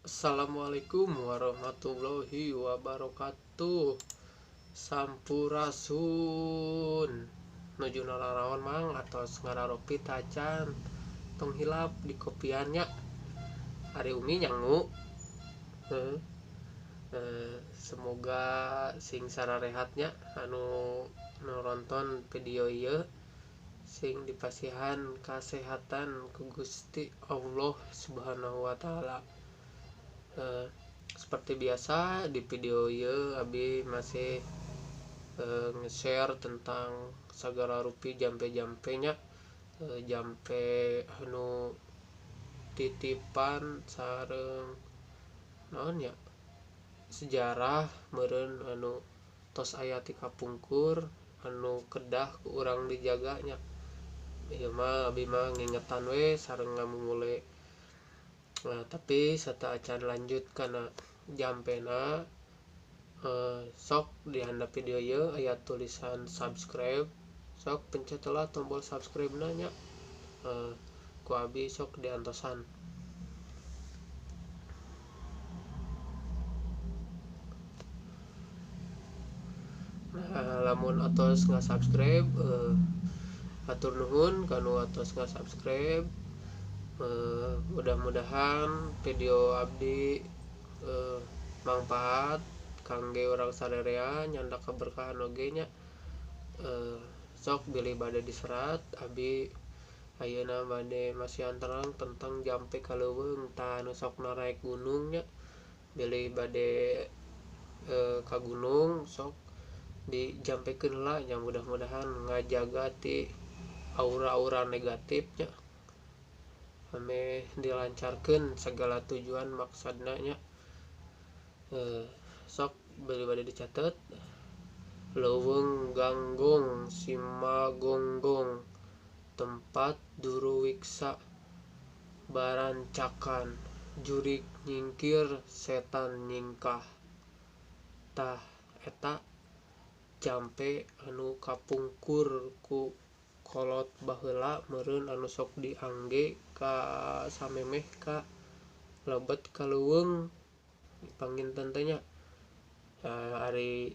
Assalamualaikum warahmatullahi wabarakatuh. Sampurasun. Nuju nararaon mang atos ngararopi tacan. Tong hilap di kopiannya. Ari Umi nyangu. Heuh. Semoga sing sararehatnya anu nonton video ieu sing dipasihan kasehatan ku Gusti Allah Subhanahu wa taala. Seperti biasa di video ieu abi masih nge-share tentang sagala rupi jampe-jampenya, jampe anu titipan sareng naon nya sejarah meureun anu tos aya ti kapungkur anu kedah ku urang dijaganya. Ieu mah abi mah ngingetan we sareng ngamumule. Nah, tapi sateuacan lanjut kana jampena, sok di handap video ieu aya tulisan subscribe, sok pencet heula tombol subscribe na nya. Ku abi sok diantosan. Nah, lamun atos nga-subscribe, hatur nuhun kanu atos nga-subscribe. Mudah-mudahan video abdi manfaat kangge urang sarerea nyandak keberkahan oge nya. Sok bilih bade diserat abi ayeuna bade masihan terang tentang jampe kaleuweung tah anu sok naraek gunung nya. Bilih bade ka gunung sok dijampekeun heula nya, mudah-mudahan ngajaga ti aura-aura negatif nya, ameh dilancarkeun segala tujuan maksadna nya. Sok bilih bade dicatet leuweung ganggong simagonggong tempat duruwiksa barancakan jurig nyingkir setan nyingkah. Tah eta jampe anu kapungkur ku kolot baheula meureun anu sok diangge ka samemeh ka lebet ka leuweung panginten teh nya. Ari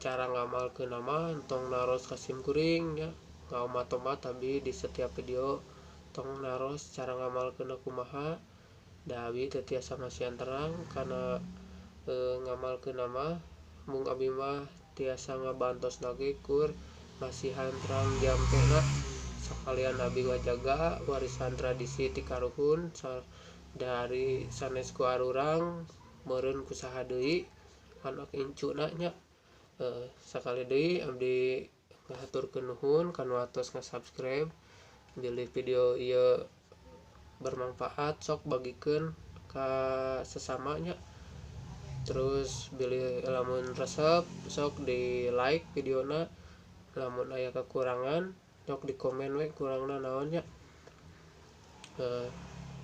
cara ngamalkeun mah tong naros ka sim kuring nya, ngaomat-omat abi di setiap video tong naros cara ngamalkeun kumaha. Da abi teu tiasa masihan terang kana ngamalkeun mah, mung abi mah tiasa ngabantos lagi kur masihan terang jampena sakalian abi ngajaga warisan tradisi ti karuhun dari sanes ku arurang meureun ku saha deui anak incuna nya. Sakali deui abdi ngahaturkeun nuhun kanu atos nga-subscribe. Bilih video ieu bermanfaat sok bagikeun ka sesamanya. Terus bilih lamun resep sok di like videona, lamun aya kekurangan sok di komen we kurangna naon nya.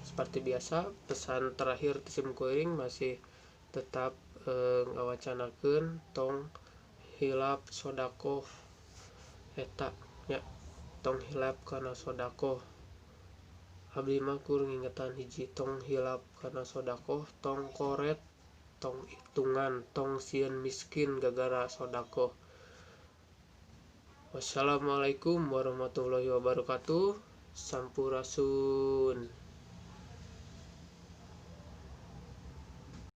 Seperti biasa pesan terakhir ti sim kuring masih tetap ngawacanakeun tong hilap sodakoh eta nya, tong hilap kana sodakoh. Abdi mah kur ngingetan hiji, tong hilap kana sodakoh, tong koret, tong hitungan, tong sieun miskin gagara sodakoh. Wassalamualaikum warahmatullahi wabarakatuh. Sampurasun.